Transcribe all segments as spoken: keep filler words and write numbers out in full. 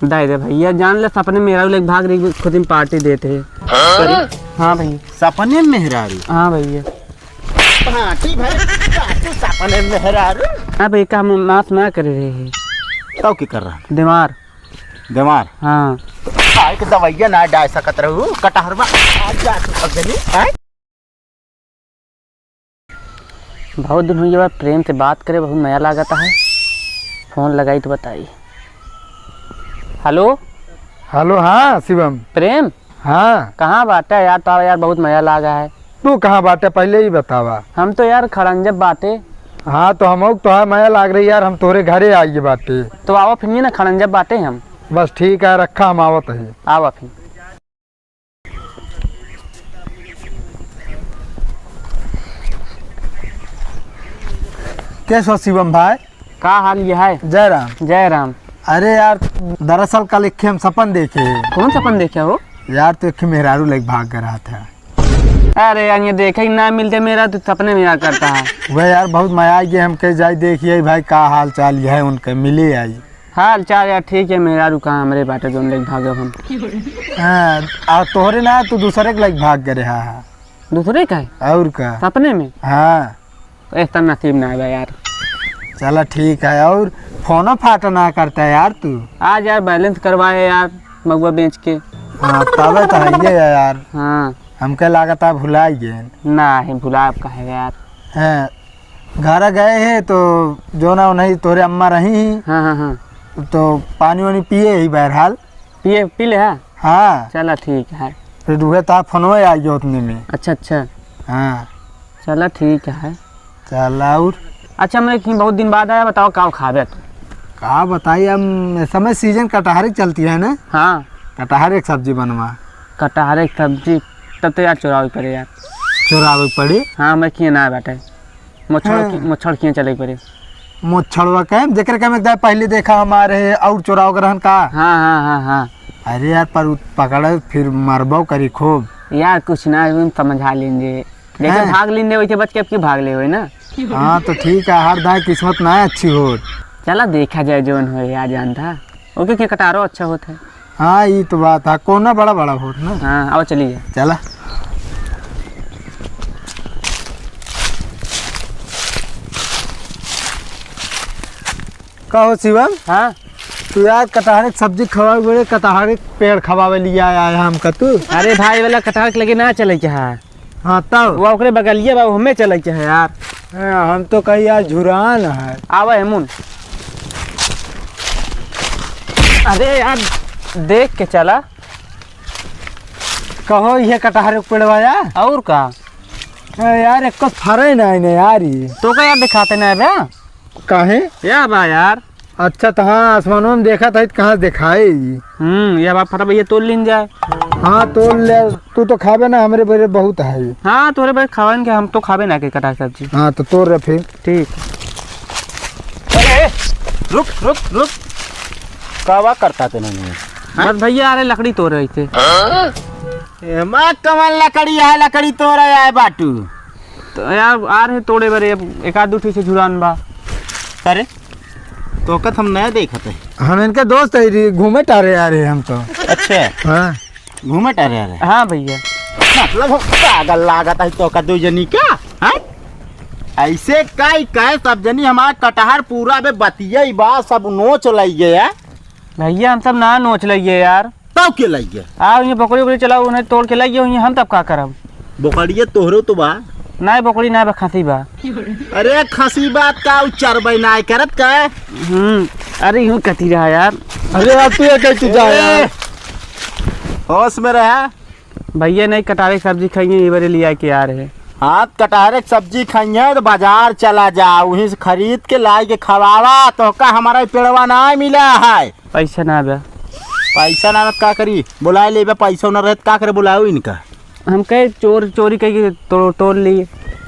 दाई रे भइया, जान ले सपने मेहरारू लेके भाग रही, खुद ही पार्टी देते हैं। हाँ? हाँ भइया। सपने में मेहरारू? हाँ भइया। पार्टी भाई, पार्टी सपने में मेहरारू? हाँ भइया, का हम माफ ना करे रहे हैं। तब के कर रहा? बीमार। बीमार? हाँ। खाए के दवाइया ना डाल सकत रहू, कटहरवा। आज जा तू सब जनी, हैं? बहुत दिन हुई बा प्रेम से बात करे, बहुत मया लागत है। फोन लगाई तो बताई। हेलो। हेलो, हाँ शिवम। प्रेम? हाँ। कहाँ बाटे यार, तो यार बहुत मया लागा है। तू कहाँ बाटे, पहले ही बतावा। हम तो यार खड़ंजब बाटे। हाँ, तो हम तो है मया लाग रही यार, हम तोरे घरे आइए बाटे। तो आवा फिर ना, खड़ंजब बाटे हम। बस ठीक है, रखा, हम आवत है। आवा फिर। कैसे हो शिवम भाई? का हाल ये है? जय राम। जय राम। अरे यार, दरअसल कल एक हम सपन देखे। कौन सपन देखे हो? यार, तो एक मेहरारू लेके भाग कर रहा था। अरे यार, ये देखे ही ना मिलते मेरा, तो सपने में यार करता है। वह यार, बहुत मया आई कि हम कह जाई देखिए भाई, का हाल चाल ये है उनके, मिले आई। हाल चाल यार ठीक है, मेहरारू कहाँ हमरे बाटे, जोन लेके भागे हम। हाँ, आ तोहरे ना, तू दूसरे के लेके भाग गए रहा है। दूसरे का है? और का? सपने में? हाँ। ऐसा नसीब ना आवे यार। चला ठीक है, और फोनो फाटा ना करता है यार तू। आज यार बैलेंस करवाए यार, महुआ बेच के। हाँ, तबे तो है ये यार। हाँ। हमके लागत है भुला गए। ना है, भुलाब का है यार। हाँ, घर गए है तो जो ना उन्हीं तोरे अम्मा रही ही। हाँ, हाँ, हाँ। तो पानी वानी पिए ही बहरहाल। पिए, पी ले, हाँ? हाँ। चला ठीक है। फिर उहे ता फोनवे आ गयो उतने में। अच्छा, अच्छा। हाँ। चला ठीक है। चला और? अच्छा, मैं कहीं बहुत दिन बाद आया, बताओ का खाबे तू? का बताई, हम इस समय सीजन कटहरे की चलती है ना? हाँ। कटहरे की सब्जी बनवा। कटहरे की सब्जी, तब तो यार चुरावे पड़े यार। चुरावे पड़ी? हाँ, मैं किए ना बाटे। मोछड़ हाँ। की, मोछड़ किए चले पड़े। मोछड़वा के, जेकर के हम एक दाय पहले देखा हमारे और चोराव के रहन का? हाँ, हाँ, हाँ, हाँ। अरे यार, पर उ पकड़े फिर मरबो करी खूब। यार, कुछ ना, यूं समझा लेंगे। जैसे हाँ। भाग लेंगे, वैसे बच के अब की भाग ले हुए ना। हाँ, तो ठीक है, हर दाय किस्मत ना अच्छी हो। चला देखा जाए, जोन हो यार, जानता। ओके, के कटारो अच्छा होत है। हाँ, ई तो बात है, कोना बड़ा बड़ा होत ना। हाँ, आओ चलिए। चला। का हो शिवम? हाँ? तू यार कटहरे के सब्जी खवावे बड़े, कटहरे के पेड़ खवावे लिया आया है हमका तू। अरे भाई, वाला कटहर के लगे ना चले के है। हाँ, तब? वो ओकरे बगलिया बा, हमें चले के है यार। हाँ, हम तो कही यार झुरान है। आवे है मुन। अरे यार, देख के चला। कहो, ये कटहर के पेड़वा यार? और का? ए यार, एको फरे ना है यार, ये। तो का यार, दिखाते ना बे? काहे? या बा यार। अच्छा, तो हाँ, आसमानों में देखा था, तो कहाँ से दिखाए ई? हम्म, या बा फटा भैया, तोड़ लीन जाए। हाँ, तोड़ ले, तू तो खाबे ना, हमरे बरे बहुत है। हाँ, तोरे बरे खावन के, हम तो खाबे ना के कटहर सब्जी। हाँ, तो तोड़ रहे फिर। ठीक। अरे, रुक, रुक, रुक। कावा करता तेने नहीं? हाँ? बस भैया, अरे लकड़ी तोड़ रहे थे। एमा कवन लकड़ी है, लकड़ी तोड़ रहे है बाटू? तो यार, आ रहे तोड़े बरे, अब एक आध दू ठे से झुरान बा। अरे, तोका त हम नया देखत है। हम इनके दोस्त है रे, घूमे टहरे आ रहे हम तो। अच्छा। हाँ। घूमे टहरे आ रहे? हाँ भैया। मतलब हम पागल लागत है तोका दू जनी का, हैं? ऐसे काई काहे सब जनी हमार कटहर पूरा बे बतिया ही बा, सब नोच लई गया। भैया, हम सब ना नोच लइए यार। तब के लइए? आओ, ये बकरी उकरी चलाओ, उन्हें तोड़ के लइए, ये हम तब का करब? बकरिए तोहरो तो बा। नहीं, बकरी ना बा, खसी बा। अरे, खसी बात का, उ चरबै ना करत का? हम्म, अरे, यूं कती रहा यार। अरे यार, तू ये कैसे जा यार? ए, होश में रहा। भैया नहीं, कटहरे के सब्जी खाइए, ये बरे लिया के आ रहे। हाँ, कटहरे के सब्जी खाइए तो बाजार चला जा, वहीं से खरीद के लाई के खवावा, तो का हमारा पेड़वा ना मिला है। पैसा ना बा। पैसा ना बा, का करी? बुलाए लेबे, पैसा ना रहत, का करे, बुलाओ इनका। हम कहे चोर, चोरी कह के तो, तोड़ लिए।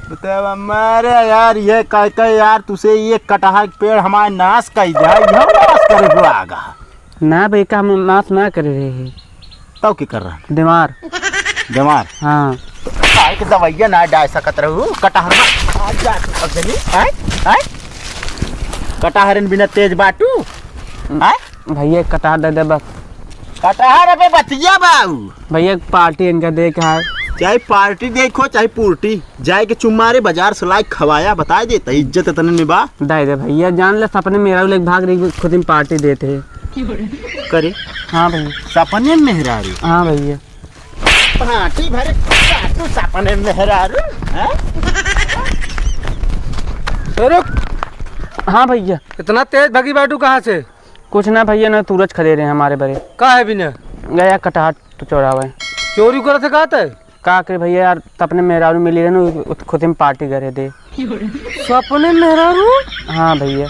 बतावा, मारे यार, ये कह के यार, तुसे ये कटहर के पेड़ हमारे नाश कर दे, ये नाश करे को आगा। ना भाई, का हम नाश ना करे रहे हैं। तब के कर रहा? बीमार। बीमार? हाँ। तो काहे के दवाइया ना डाल सकत रहू? कटहर में आ जा तू सब जनी, आय? आय? कटहरन बिना तेज बाटू? आय? भइया, एक कटहर दे दे बस। कटहर अबे बतिया बाऊ। भइया, एक पार्टी इनका दे के है। चाहे पार्टी देखो, चाहे पुर्टी, जाए के चुम्मारे बाजार से लाए खवाया, बताए दे, त इज्जत इतने में बा। दे दे भइया, जान ले सपने मेहरारू लेके भाग रही, खुद ही पार्टी देते हैं। करे? हाँ भइया। सपने मेहरारू? हाँ भइया। पार्टी भरे, तू सपने मेहरारू, हैं? ए, रुक। हाँ भइया। इतना तेज भगी बाटू कहाँ से? कुछ ना भइया, ना सूरज खदेरे हैं हमारे बरे। का है बिना? गया कटहर तो चोरावे। चोरी करत है का तय? का करे भइया यार, त अपने मेहरारू मिली रहे ना, उ-, उ-, खुद ही पार्टी करे दे। सपने मेहरारू? हाँ भइया।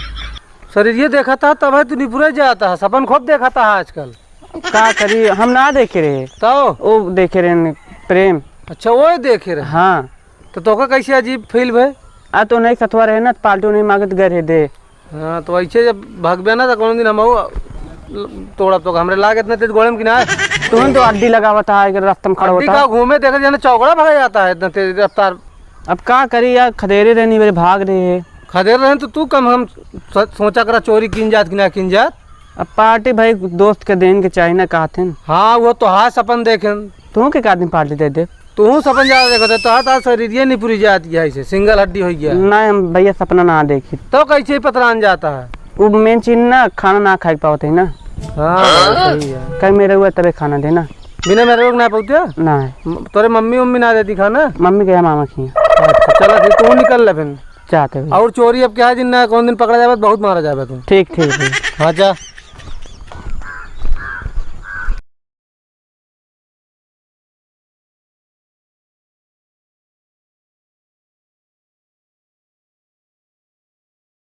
शरीर ये देखा था तब है तू निपुरे जाता है, सपन खूब देखा था आजकल। का करी, हम ना देखे रहे। तो? वो देखे रहे न, प्रेम। अच्छा, वो ही देखे रहे। हाँ। तो तोका कैसे अजीब फील भय? आ तो नहीं सतवा रहे ना, पार्टी नहीं मांगत गए रहे दे। हाँ, तो ऐसे जब भगबे ना तो कोनो दिन हम तोड़ा तो हमरे लाग इतना तेज गोड़े में कि ना। तुम तो अड्डी लगावत है, अगर रास्ता में खड़ा अड्डी होता का है। घूमे देखे जाने चौकड़ा भगा जाता है इतना तेज रफ्तार। अब का करी यार, खदेरे रहनी मेरे भाग रहे है। खदेर रहे तो तू कम हम स-, सोचा करा चोरी किन जात कि ना किन जात। अब पार्टी भाई दोस्त के देन के चाही ना कहथिन। हाँ, वो तो हाँ सपन देखेन। तू के का दिन पार्टी दे दे? तू सपन ज्यादा देखत है, तो हाथ शरीर ये नहीं पूरी जात गया ऐसे, सिंगल हड्डी हो गया। नहीं, हम भइया सपना ना देखी। तो कैसे ही पतरान जाता है? वो मेन चीज ना, खाना ना खाए पावत है ना। हाँ, भाई, सही है। कहीं मेरे हुआ तबे खाना देना। बिना मेरे लोग ना पावते? नहीं। म-, तोरे मम्मी उम्मी ना देती खाना? मम्मी गया मामा की। अच्छा, चलो फिर तू निकल ले फिर। जाते हुए। और चोरी अब क्या है, जिन ना कौन दिन पकड़ा जावे, बहुत मारा जावे तू। ठीक, ठीक, ठीक। हाँ, जा।